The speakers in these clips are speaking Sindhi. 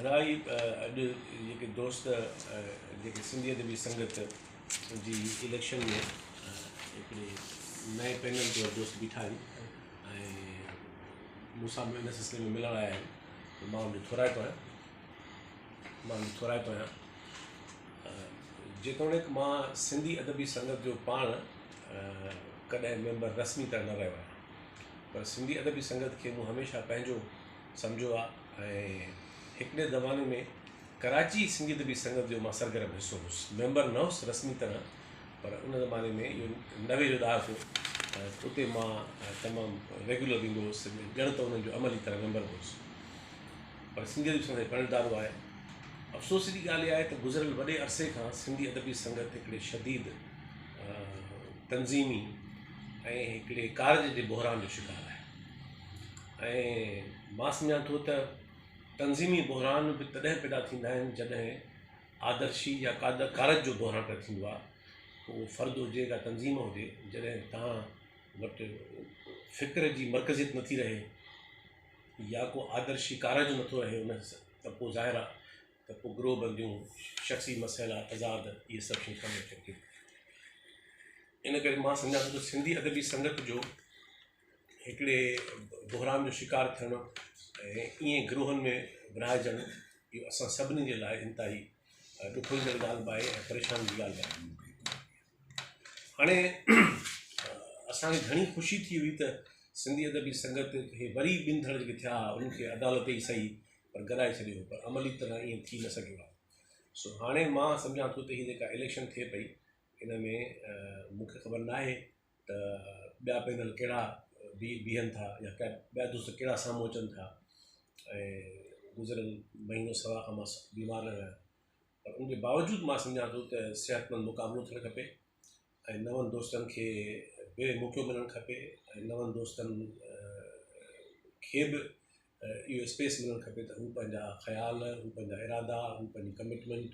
الاهي اڄ جيڪي دوست جيڪي سنڌي ادبي سنگت جي اليڪشن ۾ هڪڙي نئين پينل طور دوست بيٺا آهن ۽ مون سان به ان سلسلي ۾ ملڻ آيا آهن ته مان ان جو ٿورائتو آهيان مان ان جو ٿورائتو آهيان جيتوڻيڪ مان سنڌي ادبي سنگت جو پاڻ ڪڏهن ميمبر رسمي طرح نه رهيو آهيان پر سنڌي ادبي سنگت کي مون هميشه پنهنجو سمجهيو آ ۽ هڪڙي زماني ۾ ڪراچي سنڌي ادبي سنگت جو مان سرگرم حصو هوس. ميمبر نه هوس رسمي طرح پر ان زماني ۾ اهو 90 جو ڏهاڪو اتي مان تمام ريگيولر ويندو هوس ڄڻ ته انهن جو عملي طرح ميمبر به هوس. پر سنڌي ادبي سنگت پنهنجو ادارو آهي. افسوس جي ڳالهه اها آهي ته گذريل وڏي عرصي کان سنڌي ادبي سنگت هڪڙي شديد تنظيمي ۽ هڪڙي ڪارج جي بحران جو شڪار آهي. ۽ مان سمجهان ٿو ته تنظيمي بحران به تڏهن پيدا ٿيندا آهن جڏهن آدرشي يا ڪارج جو بحران پيدا ٿيندو آهي پوء اهو فرد هجي يا تنظيم هجي جڏهن توهان وٽ فڪر جي مرڪزيت نٿي رهي يا ڪو آدرشي ڪارج نٿو رهي ان ته پوء ظاهر آهي ته پوء گروهه بنديون شخصي مسئلا تضاد اهي سڀ شيون سامهون اچن ٿيون ان ڪري مان سمجهان ٿو ته سنڌي ادبي سنگت جو هڪڙي بحران جو شڪار ٿيڻ ۽ ائين گروهن ۾ ورهائجڻ اهو اسان سڀني جي لاء انتهائي ڏکوئيندڙ ڳالهه به آهي ۽ پريشاني جي ڳالهه به آهي. هاڻي اسان کي گهڻي خوشي ٿي هئي ته سنڌي ادبي سنگت کي وري ٻن ڌڙ جيڪي ٿيا هئا انهن کي عدالت ئي سهي پر گڏائي ڇڏيو هو پر عملي طرح ائين ٿي نه سگهيو آهي. سو هاڻي مان سمجهان ٿو ته هي جيڪا اليڪشن ٿئي پئي ان ۾ مون کي خبر ناهي ته ٻيا پينل ڪهڙا بيهن ٿا يا ٻيا دوست ڪهڙا سامهون اچن ٿا ۽ گذريل مهينو سوا کان مان بيمار رهيو آهيان پر ان جي باوجود مان سمجهان ٿو ته صحتمند مقابلو ٿيڻ کپي ۽ نون دوستن کي به موقعو ملڻ کپي ۽ نون دوستن کي به اهو اسپيس ملڻ کپي ته هو پنهنجا خيال هو پنهنجا ارادا هو پنهنجي ڪمٽمينٽ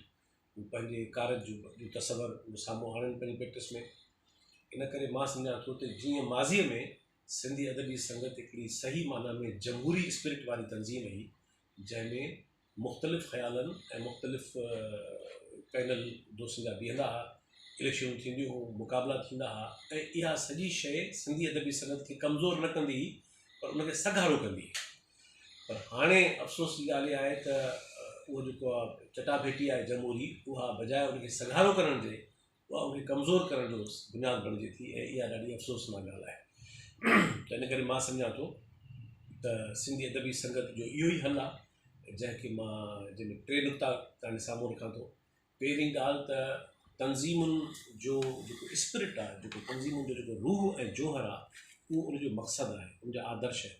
هو پنهنجي ڪارج جو تصور سامهون آڻين پنهنجي پريڪٽس ۾ ان ڪري مان سمجهان ٿو ته جيئن ماضيء ۾ سنڌي ادبي سنگت هڪڙي صحيح معنيٰ ۾ جمهوري اسپرٽ واري تنظيم هئي، جنهن ۾ مختلف خيالن ۽ مختلف پينل دوستن جا بيهندا ها، اليڪشنون ٿينديون هيون، مقابلا ٿيندا ها ۽ اها سڄي شيء سنڌي ادبي سنگت کي ڪمزور نه ڪندي هئي پر ان کي سگهارو ڪندي هئي. پر هاڻي افسوس جي ڳالهه اها آهي ته اهو جيڪو چٽاڀيٽي آهي جمهوري اها بجاء ان کي سگهارو ڪرڻ جي اها ان کي ڪمزور ڪرڻ جو بنياد بڻجي ٿي ۽ اها ڏاڍي افسوسناڪ ڳالهه آهي ته ان ڪري مان سمجهان ٿو ته سنڌي ادبي سنگت جو اهو ئي حل آهي جنهن کي مان جنهن ۾ ٽي نقطا توهان جي سامهون رکان ٿو پهرين ڳالهه ته تنظيمن جو جيڪو اسپرٽ آهي جيڪو تنظيمن جو جيڪو روح ۽ جوهر آهي اهو ان جو مقصد آهي ان جا آدرش آهن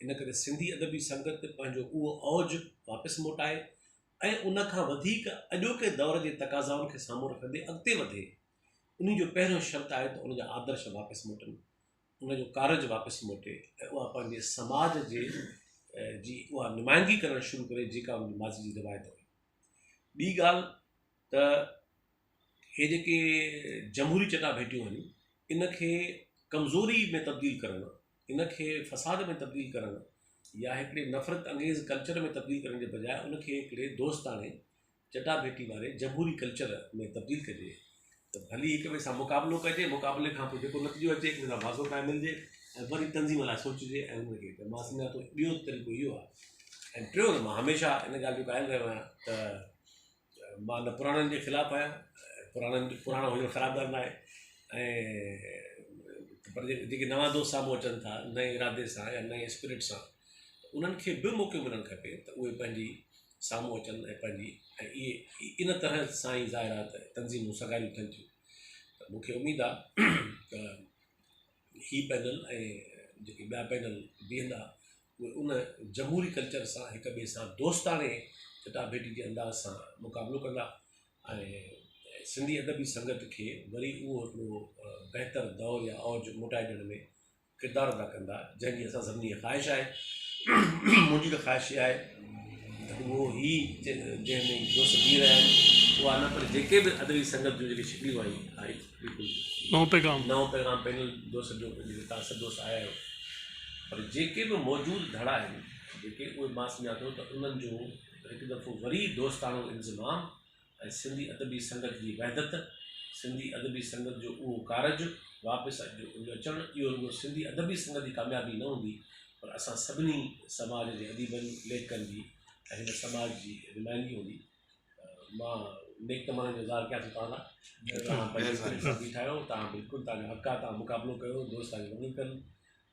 ان ڪري سنڌي ادبي سنگت پنهنجو اهو اوج واپس موٽائي ۽ ان کان وڌيڪ اڄوڪي دور جي تقاضائن کي سامهون رکندي اڳتي وڌي، انهي جو پهريون شرط آهي ته ان جا آدرش واپس موٽن، ان جو ڪارج واپس موٽي ۽ اها پنهنجي سماج جي جي اها نمائندگي ڪرڻ شروع ڪري جيڪا ان جي ماضي جي روايت هئي. ٻي ڳالهه ته هي جيڪي جمهوري چٽاڀيٽيون آهن ان کي ڪمزوري ۾ تبديل ڪرڻ، ان کي فساد ۾ تبديل ڪرڻ يا هڪڙي نفرت انگيز ڪلچر ۾ تبديل ڪرڻ جي بجاء ان کي هڪڙي دوستاڻي چٽاڀيٽي واري جمهوري ڪلچر ۾ تبديل ڪجي ته ڀلي هڪ ٻئي سان مقابلو ڪجي، مقابلي کان پوء جيڪو نتيجو اچي هڪ ٻئي سان بازو پائي ملجي ۽ وري تنظيم لاء سوچجي ۽ ان کي ته مان سمجهان ٿو ٻيو طريقو اهو آهي ۽ ٽيون ته مان هميشه ان ڳالهه جو قائل رهيو آهيان ته مان نه پراڻن جي خلاف آهيان پراڻن پراڻو هجڻ خراب ڳالهه ناهي ۽ پر جيڪي نوان دوست سامهون اچن ٿا نئين ارادي سان يا نئين اسپرٽ سان انهن کي به موقعو ملڻ کپي ته اهي پنهنجي سامهون اچن ۽ پنهنجي ۽ اهي ان طرح سان ئي ظاهر آهي ته تنظيمون سگهاريون ٿين ٿيون ته مون کي اميد آهي ته هي پينل ۽ جيڪي ٻيا پينل بيهندا اهي ان جمهوري ڪلچر سان هڪ ٻئي سان دوستاڻي چٽاڀيٽي جي انداز سان مقابلو ڪندا ۽ سنڌي ادبي سنگت کي وري اهو هڪڙو بهتر دور يا اوج موٽائي ڏيڻ ۾ ڪردار ادا ڪندا جنهن جي اسان سڀني کي خواهش آهي منهنجي ته خواهش اها آهي ته اهو هي جنهن ۾ دوست بيهي رهيا آهن اها نه پر جيڪي به ادبي سنگت جون جيڪي شڪليون آهن آهي بلڪل نئون پيغام نئون پيغام پينل دوست جو جيڪي تان سڀ دوست آيا آهيو پر جيڪي به موجود ڌڙا آهن جيڪي اهي مان سمجهان ٿو ته انهن جو هڪ دفعو وري دوستاڻو انضمام ۽ سنڌي ادبي سنگت جي وحدت، سنڌي ادبي سنگت جو اهو ڪارج واپس اچڻ، اهو رڳو سنڌي ادبي سنگت جي ڪاميابي نه هوندي پر اسان سڀني سماج جي اديبن، ليکڪن جي ۽ هن سماج جي نمائندگي هوندي. مان نيڪ تمنائن جو اظهار ڪيان ٿو توهان لاء ته توهان پنهنجي دل سان بيٺا آهيو، توهان بلڪل توهان جو حق آهي توهان مقابلو ڪيو، دوست توهان جي مدد ڪن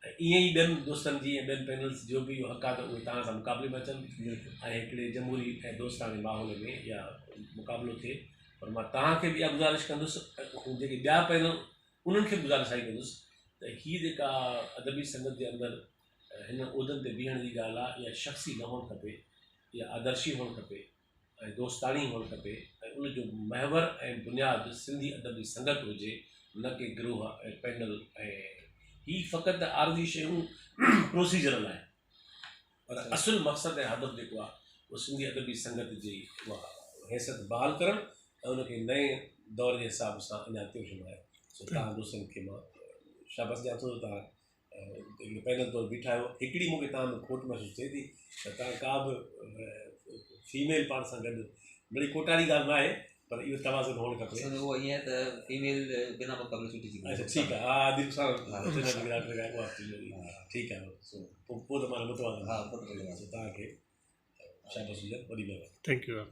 ۽ ائين ئي ٻين دوستن جي ۽ ٻين پينلز جو به اهو حق آهي ته اهي توهان سان مقابلي ۾ اچن ۽ هڪڙي جمهوري ۽ دوستاڻي ماحول ۾ اها مقابلو ٿئي پر مان توهان کي به اها گذارش ڪندس ۽ جيڪي ٻيا پينل انهن کي به گذارش سائين ڪندس ته هي جيڪا ادبي سنگت جي اندر هن عهدن تي بيهڻ جي ڳالهه آهي اها شخصي نه هئڻ کپي اها آدرشي هئڻ کپي ۽ دوستاڻي هئڻ کپي ۽ ان جو محور ۽ بنياد سنڌي ادبي سنگت هجي نه ڪي گروهه ۽ پينل ۽ هي فقط عارضي شيون پروسيجرل آهن پر اصل مقصد ۽ هدف جيڪو آهي اهو سنڌي ادبي سنگت جي اها حيثيت بحال ڪرڻ ۽ ان کي نئين دور جي حساب سان اڃا اڳتي وٺڻ آهي سو توهان دوستن کي مان شابس ڏيان ٿو ته توهان هڪڙي پينل طور بيٺا آهيو هڪڙي مون کي توهان ۾ کوٽ محسوس ٿئي ٿي ته توهان ڪا به فيميل پاڻ سان گڏ مڙئي ڪوٽا جي ڳالهه نه آهي پر اهو توازن هئڻ کپي. اصل ۾ اهو ائين آهي ته فيميل بنا مقابلي چونڊجي ٿي وڃي. اڇا ٺيڪ آهي ها عادل سان ٺيڪ آهي سو پوء ته معنيٰ متوازن ها پوء ته متوازن توهان کي شابس هجن وڏي مهرباني. Thank you.